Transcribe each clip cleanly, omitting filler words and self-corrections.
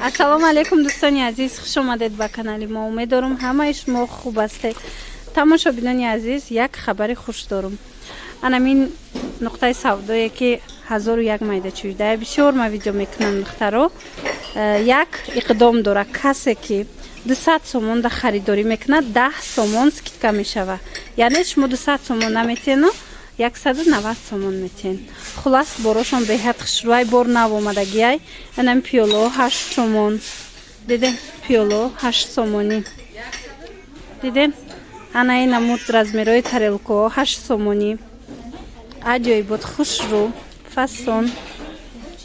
Ассалому алайкум, дӯстони азиз, хуш омадед ба канали мо. Умеддорум, ҳамаи шумо хуб ҳастед. Тамошобинони азиз, як хабари хуш дорум. Анамин нуқтаи савдое, ки 1001 майдачӯйдая, бисёр ма видео мекунам, духтаро. Як иқдом дора: касе ки 200 сомон да харидорӣ мекунад, 10 сомон скидка мешава. Яъне шумо 200 сомон наметиҳену 190 сомон метиҳен. Хулас, борошон беҳад хушрӯай, бор нав омадагиай. Анам пиёло 8 сомон, дидем? Пиёло 8 сомонӣ, дидем? Ана ин намуд размерои тарелкаҳо 8 сомонӣ. Аҷоибот, хушрӯ, фасон.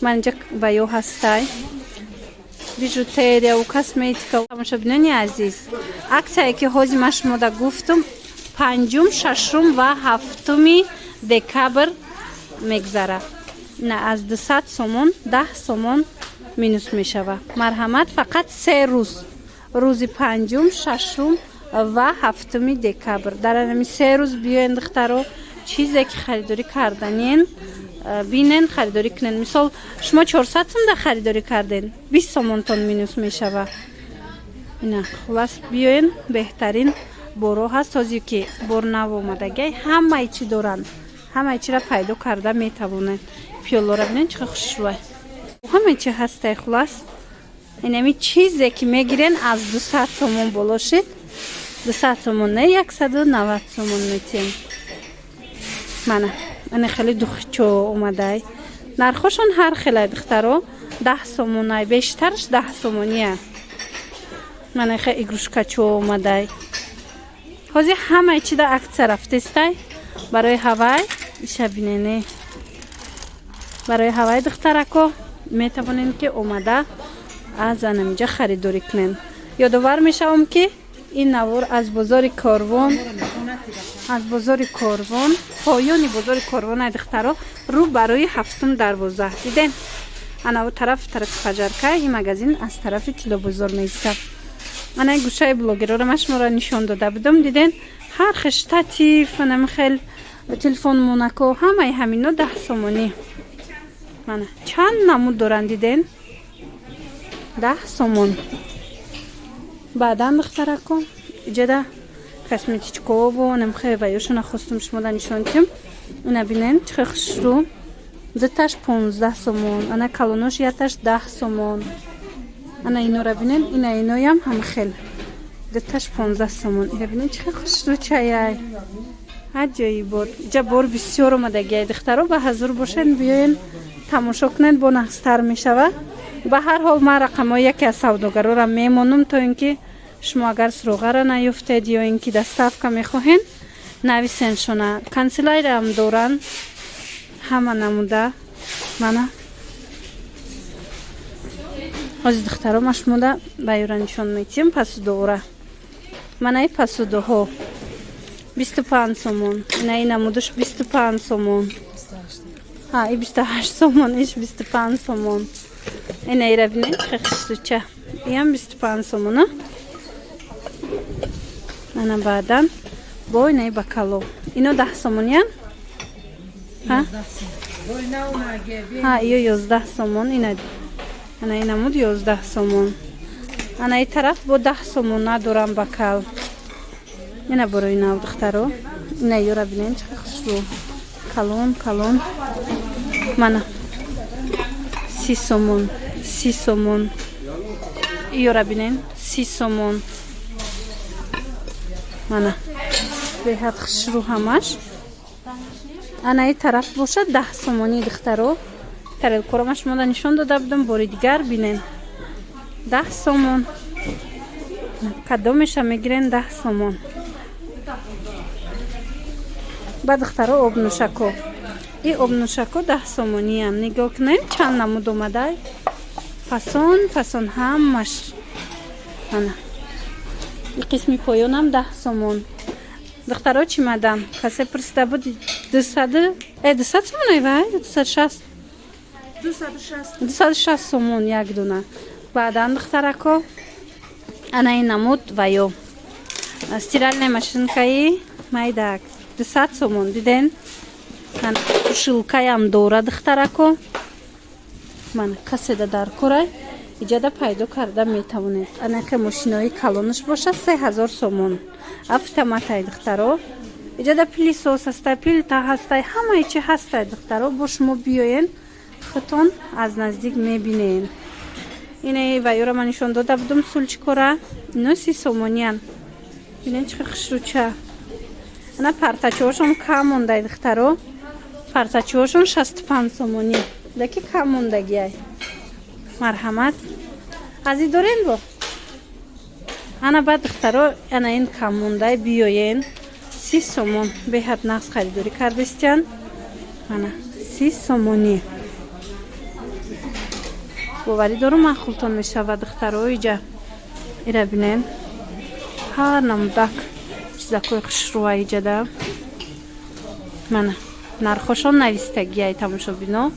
Ман инҷа ба ё ҳастай бижутерияву косметика. Тамошобинони азиз, аксияе, ки ҳозир ман шумода гуфтум, 5-ум, 6-ум ва 7-уми декабр мегзарад. На аз 200 сомон 10 сомон минус мешавад. Марҳамат, фақат 3 рӯз: рӯзи 5-ум, 6-ум ва 7-уми декабр. Дар анами 3 рӯз биёен, духтаро, чизе ки харидорӣ карданien, бинен, харидорӣ кунен. Мисол, шумо 400 сум да харидорӣ карден, 20 сомонтон минус мешавад. Ина, хулас, биёен, беҳтарин боро ҳаст. Ҳозир ки бор нав омадагиай, ҳамаи чӣ доранд, ҳамаи чиро пайдо карда метавонед. Пиёлора бинен, чӣ хушрӯай, ҳамаи чи ҳастай. Хулас, инами чизе ки мегирен, аз 200 сомон боло шид, 200 сомон не, 190 сомон метиҳем. Мана, ана хеле духчо омадай, нархошон ҳар хелай, духтаро: 10 сомонай, бештараш 10 сомония. Мана хе игрушкачо омадай. Ҳозир ҳамаи чи да аксия рафтестай. Барои ҳавай иша бинене, барои ҳавай, духтарако, метавонем, ки омада аз анамиҷа харидорӣ кунем. Ёдовар мешавам, ки ин навор аз бозори Корвон, аз бозори Корвон, поёни бозори Корвон ай, духтаро, рӯ барои ҳафтум дарвоза. Дидем, анаву тараф, тарафи Пажарка, ин магазин аз тарафи Тиллобозор меистад. Ана гӯшаи блогерора ман шуморо нишон дода будам, диден? Ҳар хел штатив, анами хел телефон монако, ҳамаи ҳамино 10 сомонӣ. Мана, чанд намуд доранд, диден? 10 сомон. Баъдан, духтарако, иҷада косметичкову намхе ваёшона хостум шумода нишон диҳем. Ина бинен, чӣ хел хушрӯ: дуташ 15 сомон. Ана калонош яташ 10 сомон. Ана инора бинен, ина иноям ҳам хел, дуташ 15 сомон. Ина бинен, чӣ хел хушрӯ чаяй, аҷоибот. Иҷа бор бисёр омадагиай, духтаро, ба ҳазур бошен, биёен, тамошо кунед, бо нағзтар мешавад. Ба ҳар ҳол, ман рақамҳои яке аз савдогарора мемонам, то ин ки шумо агар суроғаро наёфтед ё ин ки доставка мехоҳен, нависеншона. Канцелариям доранд, ҳама намуда. Мана, ҳозир, духтаро, ма шумода ба юра нишон метиҳем посудора. Манаи посудаҳо 25 сомон, инаи намудаш 25 сомон, ҳа, и 28 сомон, иш 25 сомон. Инаира бинед, чӣ хушрӯча, иам 25 сомона. Ана, баъдан бо инаи бакало, ино 10 сомониян, ҳа, иё 11 сомон. Ина, ана ин намуд 11 сомон. Ана и тараф бо 10 сомон надорам бакал. Ина борои нав, духтаро, ина ёра бинен, чӣ хушрӯ, калон калон. Мана, 30 сомон, 30 сомон. Ёра бинен, 30 сомон. Мана, беҳад хушрӯ ҳамаш. Ана и тараф бошад 10 сомонӣ. Духтаро, тарелкора ма шумода нишон дода будам, бори дигар бинен, 10 сомон. Кадомеша мегирен, 10 сомон. Ба духтаро, обнӯшако, и обнӯшако 10 сомониам. Нигоҳ кунем, чанд намуд омадай, фасон фасон ҳамаш. Ана и қисми поёнам 10 сомон. Духтаро, чӣ мадам касе пурсида буд, дусаду 200 сомон, вай 260, 260 сомон як дуна. Баъдан, духтарако, ана ин намуд ва ё стиральная машинкаи майдак 200 сомон, диден? Сушилкаям дора, духтарако. Мана, каседа дар корай. Иҷода пайдо карда метавонед. Анаке мошинои калонаш боша 3000 сомон. Автоматай, духтаро. Иҷода пылесос ҳастай, плита ҳастай, ҳамаи чи ҳастай, духтаро. Бо шумо биёен, худтон аз наздик мебинен. Инаи ваюра ман нишон дода будум, стульчикора. Ино 30 сомониян. Бинен, чӣ хушрӯча. Ана партачиҳошон кам мондай, духтаро. Партачиҳошон 65 сомонӣ. Леки кам мондагиай. Марҳамат. Ази дорем бо? Ана баъд, духтаро, ана ин кам мондай, биёен. 30 сомон, беҳад нағз харидорӣ кардистиян. Ана 30 сомонӣ. Боварӣ дорум, маъқултон мешавад, духтаро, иҷа. Ира бинен. Ҳар намудак чизакои хушрӯа иҷада. Мана нархошон навистагиай, тамошобино.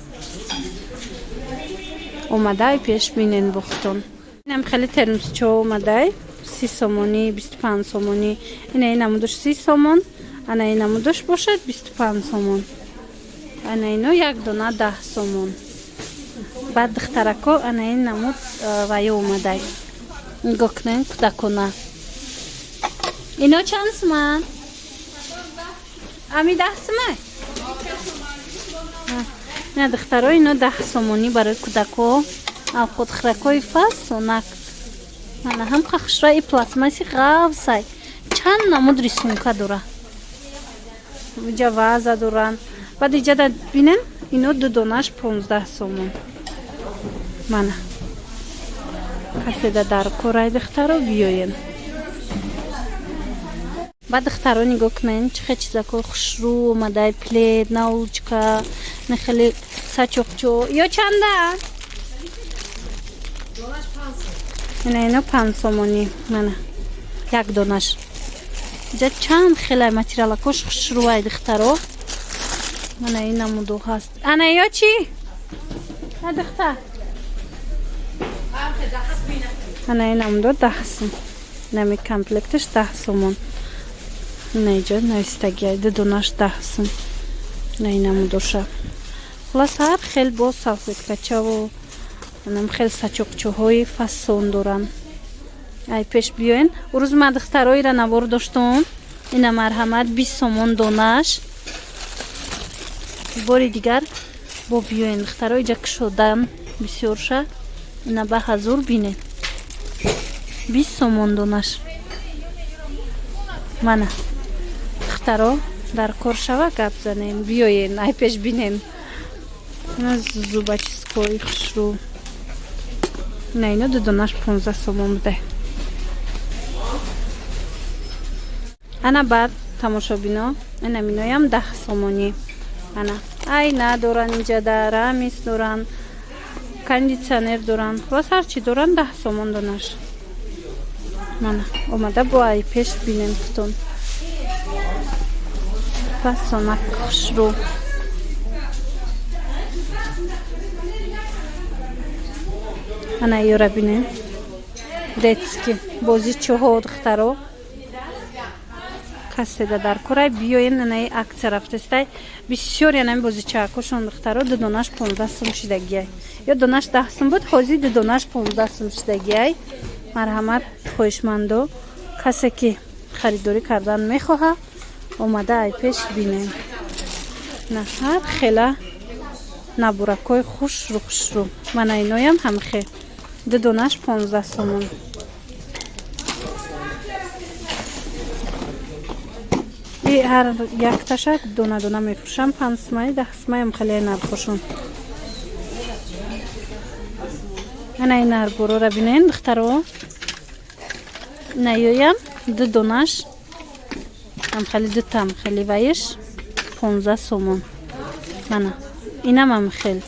Омадай пеш бинен бухтон. Инам хеле термосчо омадай 30 сомонӣ, 25 сомонӣ. Ина ин намудуш 30 сомон, ана ин намудуш бошад 25 сомон. Ана ино як дона 10 сомон. Баъд, духтарако, ана ин намуд ваё омадай. Нигоҳ кунен, кӯдакона. Ино чанд суман? Ами 10 сумай? На, духтаро, ино 10 сомонӣ барои кӯдако. Авқотхӯракҳои фасонак. Мана ҳам хушра, и пластмасси ғафсай. Чанд намуд рисунка дора. Иҷа ваза доранд. Баъд иҷада бинен, ино ду донаш 15 сомон. Мана. Каседа дар корай, духтаро, биёен. Баъд, духтаро, нигоҳ кунен, чӣ хел чизакҳои хушрӯ омадай: плед, наволочка, на хеле сачоқчо. Ё чанда? Ина ино 5 сомонӣ. Мана як донаш. Иҷа чанд хелай материалакош хушрӯай, духтаро. Мана ин намудо ҳаст. Ана ё чӣ? А духтар. Ана ин намудо 10 сум. Нами комплекташ 10 сомон. На иҷа навистагиай, ду донаш 10 сум. На ин намудоша. Хулас, ҳар хел боз салфеткачаву анам хел сачоқчоҳои фасон доранд. Ай пеш биёен. Урӯз ман духтароира навор доштум. Ина марҳамат, 20 сомон донаш. Бори дигар бо биёен, духтаро, иҷа кушодан бисёрша. Ина ба ҳазур бинед. 20 сомон донаш. Мана духтаро, дар кор шава, гап занем, биёен, ай пеш бинен. Зубочисткои хушрӯ. На ино ду донаш 15 сомон буде. Ана баъд, тамошобино, ина миноям 10 сомонӣ. Ана айна доранд иҷада, рамис доранд, кондитсионер доранд. Хулос, ҳарчи доранд, 10 сомон донаш. Мана омада бо ай пеш бинем худтон. Фасонак хушрӯ. Ана ёра бинем. Детский бозичоҳо, духтаро. Каседа дар корай, биёен, анаи аксия рафтестай. Бисёр янами бозичаакошон, духтаро, ду донаш 15 сум шидагиай. Ё донаш 10 сум буд, ҳозир ду донаш 15 сум шидагиай. Марҳамат, хоҳишмандо, касе ки харидорӣ кардан мехоҳад, омада ай пеш бинем. На ҳар хела набуракҳои хушрӯ хушрӯ. Мана иноям ҳамхе. Ду донаш 15 сомон. И ҳар якташа дона дона мефурӯшам 5 сумаи, 10 сумаям хеле нархошон. Ана ин нарборора бинен, духтаро. Наёям ду донаш ам хеле дутам хеле ваиш 15 сомон. Мана инам ам хел.